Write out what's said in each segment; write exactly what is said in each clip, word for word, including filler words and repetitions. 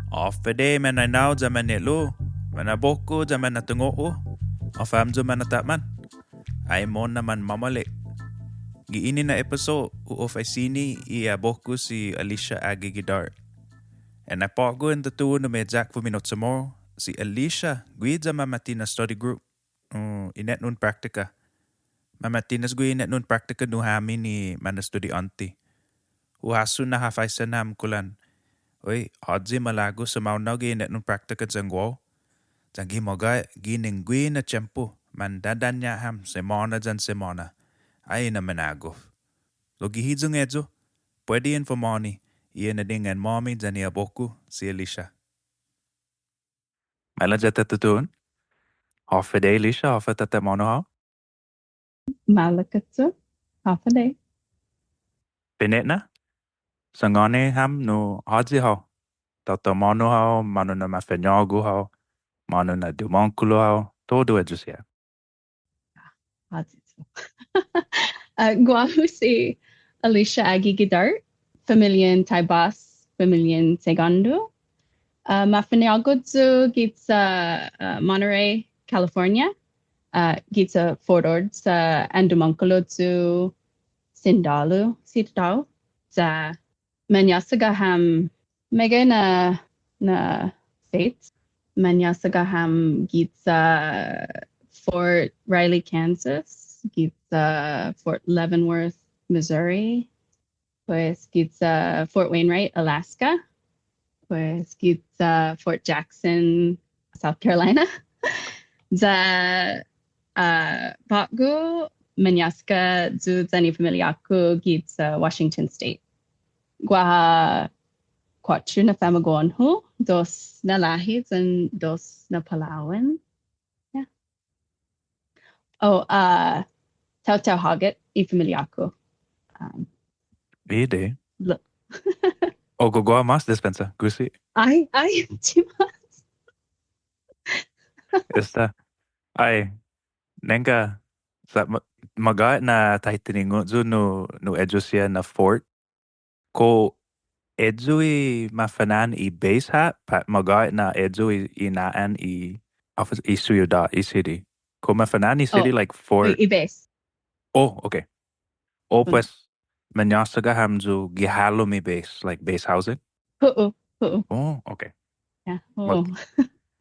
Håfa adai mañaina-hu yan mañe'lu-hu, man abok-hu yan man atungo'-hu, håfa hamyo man åpmam. Ai mohon na manmamaolek. Gi ini na episode, hu ofreci ni i abok-hu si Alicia Aguigui Dart. Annai på'go en tutuhon umeyak fumino' Chamoru, si Alicia, guiya mamatinas study group uh, inetnon praktika. Mamatinas gui' inetnon praktika nu hami ni manestudiånte. Hu hasso na ha faisen ham kulan. Oi, håyi malago' sumaonao gi inetnon praktika yan guåhu. Yan gi magåhet, ginen guihi na tiempo, mandadaña' ham semåna yan semåna. Ai na minagof. Lao gi hiyong eyu, puede en fanmagof ni i inadingan-måmi yan i abok-hu, si Alicia. Maila' ya ta tutuhon. Håfa adai Alicia, håfa tatatmanu hao? Maolek yu', håfa adai. Fine'na, sangåni ham nu håyi hao. Taotao manu hao, manu na mafañågu hao, manu na dumångkolo hao, todu eyu siha. Håyi yu'. Uh, guåhu si Alicia Aguigui Dart, familian Taibas, familian Segundo. Uh, mafañågu yu' giya, uh, Monterey, California. Uh, giya Fort Ord, sa' an dumångkolo yu' sindålu si tatå-hu. Sa' mañåsaga ham meggai na, na states. Mañåsaga ham giya Fort Riley, Kansas, giya Fort Leavenworth, Missouri, pues giya Fort Wainwright, Alaska, pues giya Fort Jackson, South Carolina. Ya, uh, på'go mañåsaga yu' yan i familiå-ku giya Washington State. Guaha kuåttro na famagu'on-hu, dos na låhi yan dos na palao'an. Yeah. Oh, uh, taotao Hågat i familiå-ku. Um, Ide. Lo- Oh, gof guaha mas, dispensa. Gusi. Ai, ai, ti mas. Esta. Ai, nangga, sa' ma-, magåhet na taitiningo' yu' nu, nu eyu siha na fort. Kao eyu i mafana'an i base ha', pat magåhet na eyu i, i na'an i, håfa, i siudåt, i city. Kao mafana'an i city, oh, like, fort. I, i base. Oh, okay. Oh, hmm. Pues, mañåsaga hamyo gi halom i base, like base housing? Hu'u, hu'u. Oh, okay. Yeah, hu'u.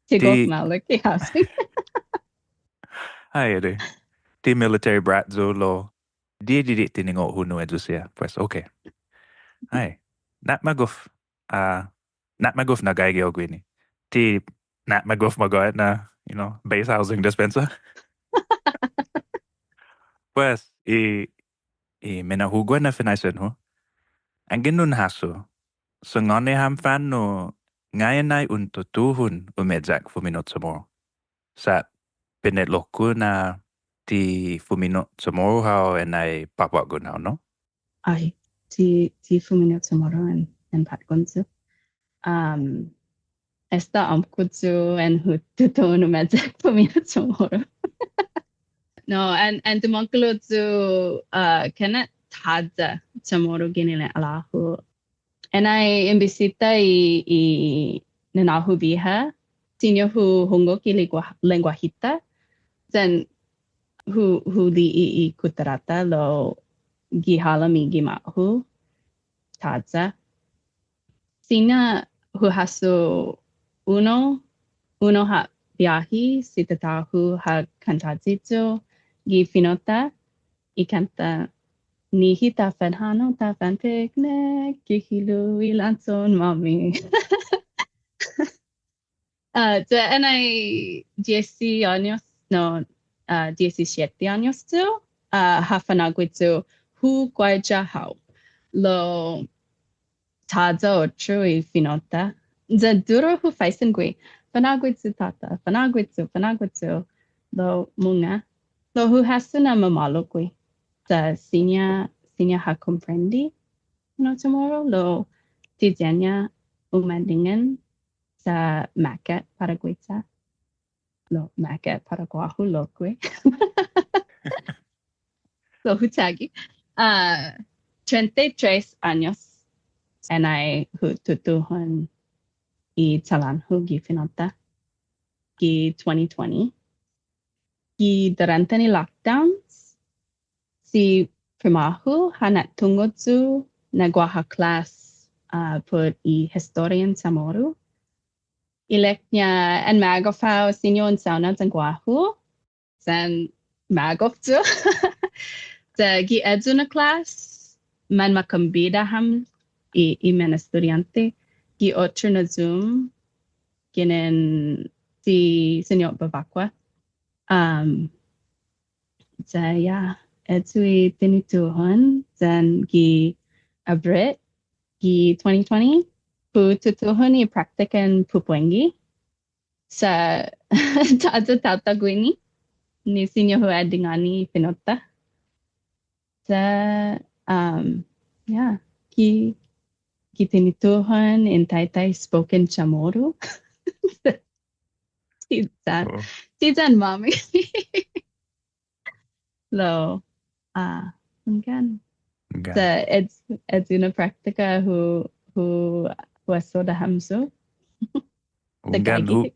Ti gof maolek i housing. Ai, adai. Ti military brat yu' lao. Didide' tiningo'-hu nu eyu siha. Pues, okay. Ai. Na'magof, ah, na'magof na gaige hao guini. Ti na'magof magåhet na, you know, base housing, dispensa. Pues, i, i mina'hugua na finaisen-hu. Anggen un hasso, sangåni ham fan nu ngai'an nai un tutuhon umeyak fumino' Chamoru. Sa' pine'lo-ku na ti fumino' Chamoru hao annai påtgon hao, no? Ai, ti, ti fumino' Chamoru an, an påtgon yu'. Um, esta åmko' yu' an hu tutuhon umeyak fumino' Chamoru. No, an, an dumångkolo yu', uh, kana' tåya' Chamoru ginen i alå-hu. Annai in bisita i, i nanå-hu biha, siña hu hungok i lengua-, lengguahi-ta, yan hu, hu li'e' i kutturå-ta lao gi halom i gima'-hu tåya'. Siña hu hasso unu, unu ha' biahi si tatå-hu ha kantåyi yu' gi fino'-ta i kånta, "Nihi ta fanhånao, ta fan picnic, gi hilo' i lanchon-måmi." Uh, ya annai dies åños, no, uh, diesisiete åños yu', uh, ha fa'nå'gue yu', "Hu guaiya hao." Lao tåya' otro i fino'-ta. Ya duru hu faisen gui'. Fa'nå'gue yu' tåta, fa'nå'gue yu', fa'nå'gue yu'. Lao mungnga. Lao hu hasso na mamåhlao gui'. Ya siña, siña ha komprende fino' Chamoru, lao ti siña umadingan sa' makkat para guiya. Lao makkat para guåhu lokkue'. Lao hu chagi. Ah, trenta y tres åños annai hu tutuhon i chalån-hu gi fino'-ta gi twenty twenty. Gi duranten i lockdowns, si primu-hu ha na'tungo' yu' na guaha klas, ah, put i historian Chamoru. Ilek-ña, an magof hao siña un saonao yan guåhu, yan magof yu'. Sa' gi ayu na klas, manmakombida ham i, i manestudiånte, gi otro na Zoom, ginen si Siñot Bevacqua. Um, sa' yeah, ayu i tinituhon, yan gi Abrit, gi twenty twenty, hu tutuhon i praktikan pupuengi. Sa' tåya' taotao guini, ni siña hu adingani fino'-ta. Sa', um, yeah, gi, gi tinituhon in taitai spoken Chamoru. Ti yan, oh, ti yan-måmi. Lao, ah, hunggan. Hunggan. Sa' ayu, ayu na praktika hu, hu, hu asodda' hamyo. Hunggan hu,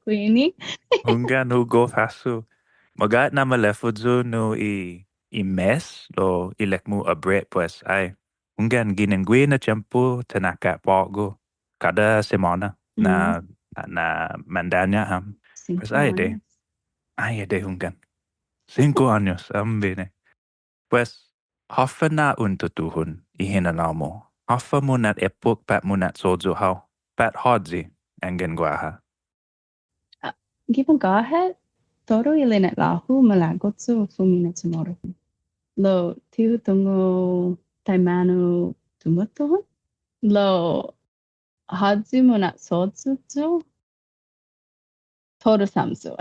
hunggan hu gof hasso. Magåhet na maleffa yu' nu i, i mes, lao ilek-mu Abrit, pues, ai. Hunggan ginen guihi na tiempo ta na'kapå'go kada semåna na, na mandaña' ham. Pues ai adei. Ai adei hunggan. Singko åños, åmbre. Pues, håfa na un tutuhon i hinanao-mu? Håfa muna'eppok pat muna'sohyo' hao? Pat håyi anggen guaha? Ah, gi magåhet, todu i lina'la'-hu malago' yu' fumino' Chamoru. Lao ti hu tungo' taimanu tumutuhon. Lao håyi muna'sohyo' yu'. Todu hamyo.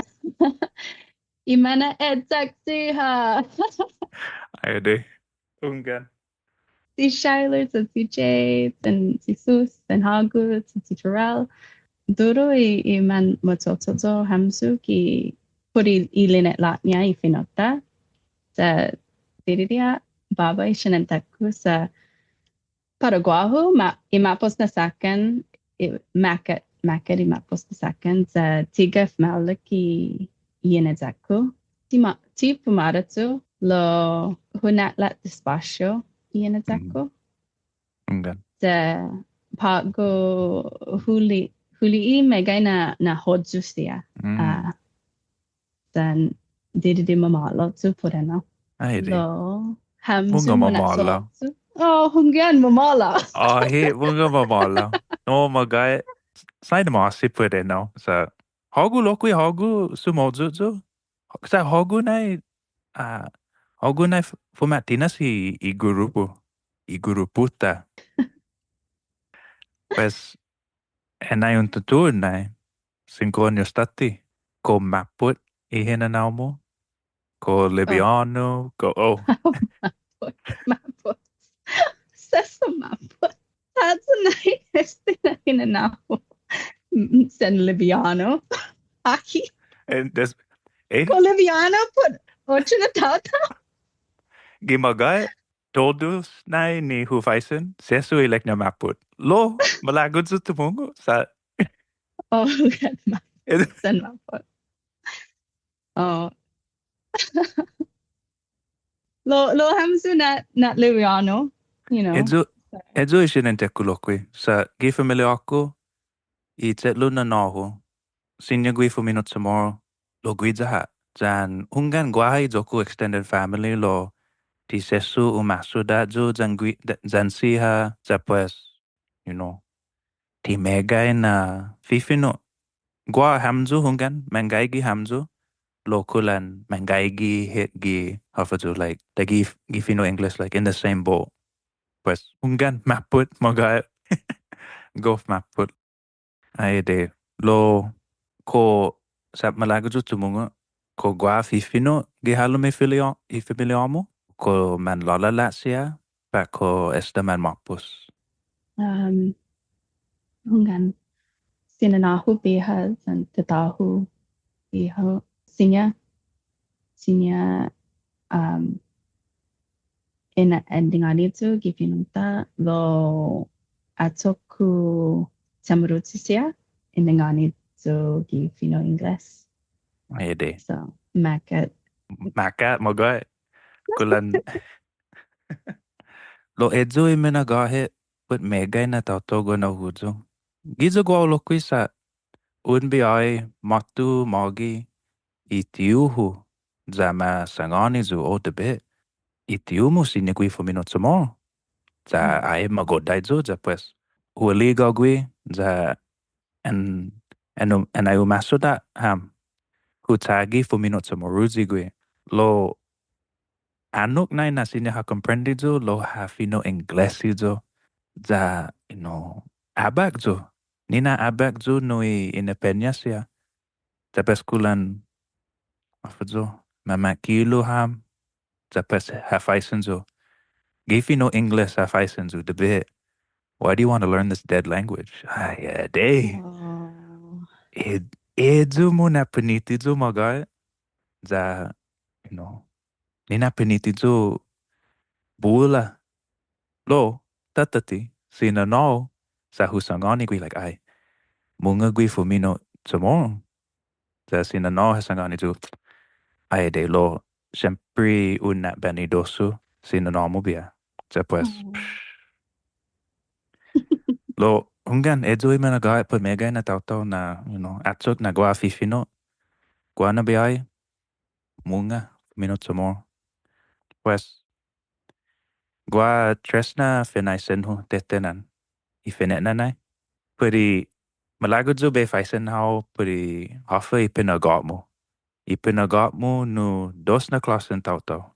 I mana'eyak siha. Ai adei. Hunggan. Si Schuyler, si C J, and si Sus, and hågu, si Terrell. Todu i, i manmacho'cho'cho' hamyo ki put i lina'la'-ña i fino'-ta. Sa' didide' ha' båba i siniente-ku sa' para guåhu, ma-, i ma'pos na såkkan, i makkat, makkat i ma'pos na såkkan, sa' ti gef maolek i, i ineyak-ku. Ti ma-, ti pumåra yu', lao hu na'la' despåsio i ineyak-ku. Mm. Hunggan. Sa' på'go hu li-, hu li'e' meggai na, na håyu siha. Mm. Ah, yan didide' mamåhlao yu' put ennao. Ai adei. Lao, hamyo muna'sohyo' yu'. Oh, hunggan mamåhlao. Oh, he, mungnga mamåhlao. No, magåhet. Saina ma'åse' put ennao. Sa' hågu lokkue' hågu sumohyo' yu'. Sa' hågu nai, ah, hågu nai f-, fuma'tinas i, i guru-hu. I guru-hu ta. Pues, annai un tutuhon nai, singko åños tåtte, kao mappot i hinanao-mu, kao libiånu, kao, oh. Mappot, mappot. Sesso mappot. Tåya' nai este na hinanao-mu. Mm, sen libiånu. Aki. And this, eh? Kao libiånu put otro na taotao. Gi magåhet, todos nai ni hu faisen, sesso ilek-ña mappot. Lao, malago' yu' tumungo', sa'. Oh, God, ma-, sen mappot. Oh. Lao, lao hamyo na, na libiånu, you know. Ayu, ayu i siniente-ku lokkue'. Sa' gi familia-ku, i che'lu nanå-hu, siña gui' fumino' Chamoru, lao guiya ha'. Yan hunggan guaha i iyo-ku extended family lao ti sesso umasodda' yu' yan gui', yan siha, ya pues, you know, ti meggai na fifino'. Guaha hamyo hunggan, manggaige hamyo, lao kulan manggaige hit gi, håfa yu', like, taiguihi, gi fino' English, like, in the same boat. Pues, hunggan, mappot, magåhet. Gof mappot. Ai adei, lao kao sa' malago' yu' tumungo', kao guaha fifino' gi halom i filio-, i familiå-mu, kao manlåla'la' siha, pat kao esta manmåpos. Um, hunggan, si nanå-hu biha yan tatå-hu biha, siña, siña, um, in, in adingani yu' gi fino'-ta, lao achok hu chamoruyi siha, inangåni yu' gi fino' Ingles. Ai adai. So, makkat. Makkat, magåhet. Kulan. Lao eyu i minagåhet put meggai na taotao guaha na huyong. Giya guåhu lokkue' sa' un biahi måtto magi i tiu-hu ya ma sangåni yu' o debut. I tiu-mu siña gui' fumino' Chamoru. Ya ai magodai yu' ya pues. Hu aligao gui' ya an, an, an ai umasodda' ham. Hu chagi fumino' Chamoruyi gui'. Lao annok nai na siña ha komprende yu' lao ha fino' Inglesi yu'. Ya, you know, abak yu'. Nina'abak yu' nu i independiensia. Ya pues kulan, håfa yu', mamatkilu ham. Ya pues ha faisen yu'. Gi fino' Ingles ha faisen yu', debut. Why do you want to learn this dead language? Ai adai. Oh. E, eyu muna'piniti yu' magåhet. Ya, you know, nina'piniti yu' bula. Lao, tåtte, si nanå-hu, sa' hu sangåni gui' like, ai, mungnga gui' fumino' Chamoru. Ya si nanå-hu ha sangåni yu', ai adai lao, siempre un na'banidosu si nanå-mu biha. Ya pues, oh. Lao, hunggan, eyu i minagåhet put meggai na taotao na, you know, achok na guaha fifino'. Guaha na biahi, mungnga fumino' Chamoru. Pues, guaha tres na finaisen-hu tetehnan. I fine'nana nai. Put i malago' yu' bai faisen hao put i håfa i pinagåt-mu. I pinagåt-mu nu dos na klåsen taotao.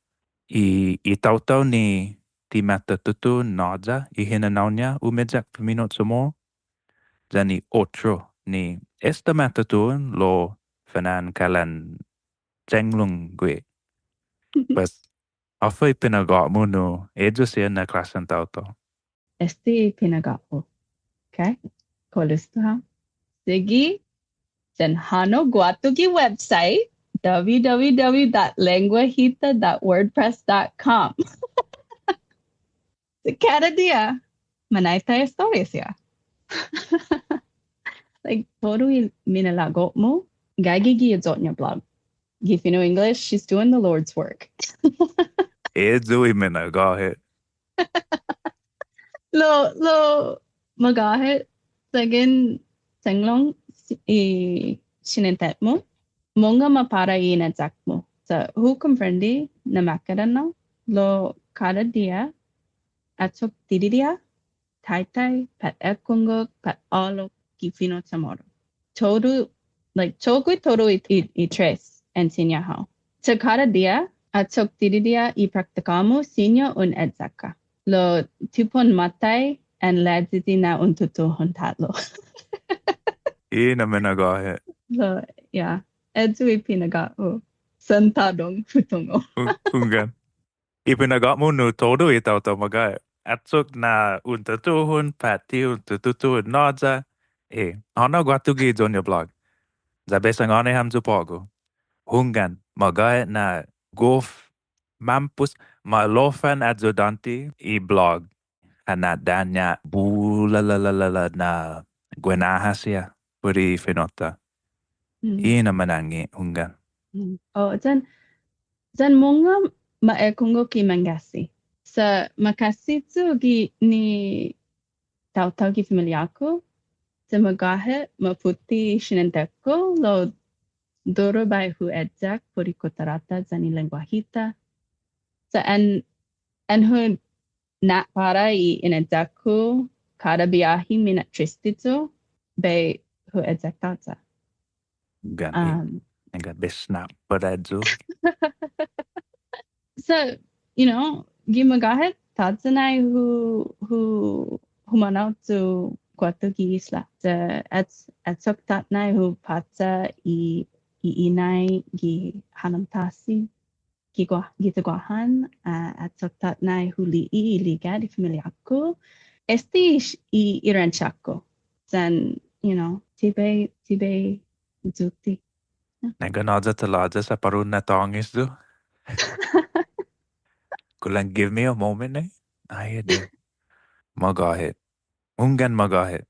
I, i taotao ni ti ma tutuhon naya i hinanao-ña umeyak fumino' Chamoru. Yan i otro ni esta ma tutuhon lao fana'an kalan chenglong gui'. Pues, håfa i pinagåt-mu nu eyu siha na klåsen taotao? Este i pinagåt-hu. Okay? Kao listo hao? Sigi. Yan hånao guatu gi website, W W W dot lenguahita dot wordpress dot com. Kada diha, manaitai estorias ya. Like, todu i minalago'-mu, gaige gi iyo-ña blog. Gi fino' English, she's doing the Lord's work. Eyu i minagåhet. Lao, lao, magåhet, yanggen chenglong i siniente-mu. Mungnga ma para i ineyak-mu. Sa' hu komprende na makkat ennao, lao kada diha, achok didide', taitai, pat ekungok, pat ålok, gi fino' Chamoru. Todu, like, cho'gue todu i, i, i tres, enseña hao. Sa' kada diha, achok didide' i praktika-mu, siña un eyaka. Lao ti un måtai, an layiyi na un tutuhon ta'lo. I na minagåhet. Lao, yeah. Eyu i pinagåt-hu. Sen tåddong hu tungo'. Hu-, hunggan. I pinagåt-mu nu todu i taotao magåhet. Achok na un tutuhon, pat ti un tutuhon naya. E, hånao guatu gi iyo-ña blog. Ya bai sangåni hamyo på'go. Hunggan, magåhet na gof mampos, ma'lofan ayudånte i blog. Ha na'daña' bula la la la la na guinaha siha put i fino'-ta. Mm. I na manange', hunggan. Mm. Oh, yan, yan mungnga ma ekungok i manggaige. Sa' makasi yu' gi ni taotao gi familia-ku, sa' magåhet maputi siniente-ku, lao duru bai hu eyak put i kutturå-ta yan i lengguahi-ta. Sa' an, an hu na'para i ineyak-hu kada biahi mina'triste yu', bai hu eyak tåya'. Hunggan, um, hunggan, bai snap para yu'. So, you know, gi magåhet tåya' nai hu, hu, humånao yu' guatu gi isla. Sa' ach-, achok tåtnai hu pacha i, i inai gi hånom tåsi. Gi Gua-, giya Guåhan, ah, achok tåtnai hu li'e' i ligad i familia-ku. Este i, i, i rancho-ku. Yan, you know, ti bai, ti bai yute'. Nangga nai yu' ta'lo ya sa' para un na'tånges yu'. Kulan give me a moment, eh? Ai adai. Magåhet. Hunggan magåhet.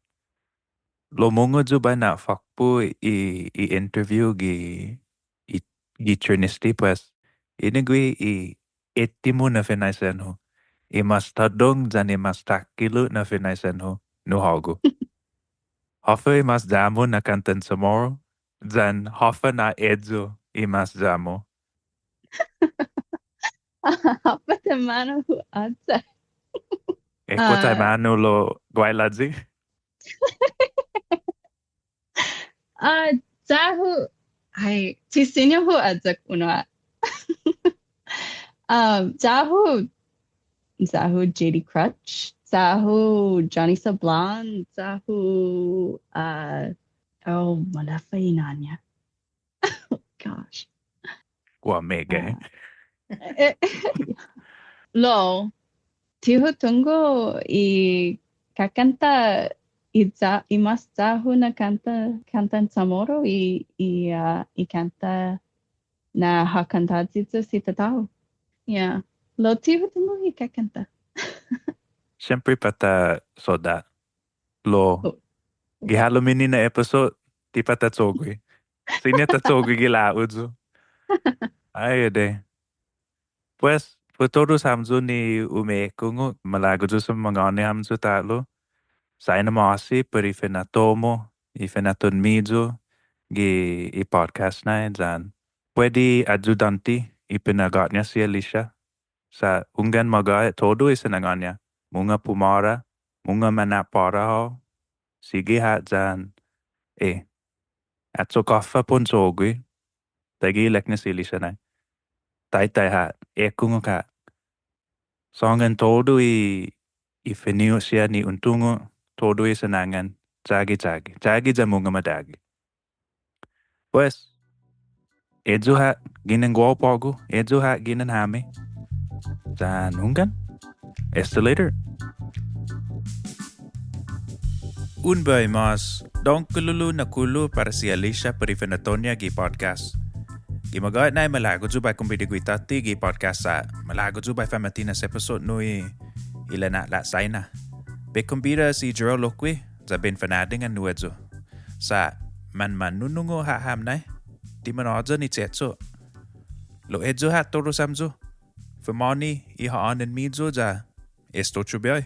Lao mungnga yu' bai na'fakpo' i, i interview gi, i, gi Trinity, pues. Ini gui' i uttimo na finaisen-hu. I mas tåddong yan i mas takkilo' na finaisen-hu nu hågu. Håfa i mas ya-mu na kåntan Chamoru, yan håfa na eyu i mas ya-mu. Håfa taimanu hu å'sak. Ekua taimanu lao guailayi. Ah, ya-hu, ai, ti siña hu å'sak unu ha'. Um, ya-hu, ya-hu J D Crutch, ya-hu Johnny Sablan, ya-hu, uh, oh, maleffa i na'an-ña. Oh, gosh. Guaha meggai. Ah. Eh, lao, ti hu tungo' i kakånta i ya-, i mas ya-hu na kånta, kåntan Chamoru i, i, ah, i kånta na ha kåntåyi yu' si tatå-hu. Yeah. Lao ti hu tungo' i kakånta. Siempre para ta sodda'. Lao, oh, gi halom ini na episode, ti para ta cho'gue. Siña ta cho'gue gi la'uyu. Ai, adei. Pues, para todus hamyo ni umeekungok, malago' yu' sumangåni hamyo ta'lo. Saina ma'åse' put i finatto-mu, i finatton-miyu, gi i podcast nai, yan puedi ayudånte i pinagåt-ña si Alicia. Sa' hunggan, magåhet todu i sinangån-ña. Mungnga pumåra, mungnga mana'påra hao. Sigi ha' yan, eh, achok håfa para un cho'gue. Taiguihi ilek-ña si Alicia nai. Taitai ha', ekungok ha'. Sångan todu i, i fino' siha ni un tungo', todu i sinangån, chagi, chagi, chagi ya mungnga madågi. Pues, eyu ha' ginen guåhu på'go, eyu ha' ginen hami. Yan hunggan, esta later. Un biahi mås, dångkololo na kulu para si Alicia put i finatto-ña gi podcast. Gi magåhet nai, malago' yu' bai kombida gui' tåtte gi podcast sa' malago' yu' bai fanmatinas episode nu i, i lina'la' Saina. Bai kombida si Jerrel lokkue', ya bai in fanadingan nu eyu. Sa' manmanunungo' ha' ham nai, ti manåyan i che'cho'. Lao eyu ha' todus hamyo. Fanmagof i ha'ånen-miyu ya esta otro biahi.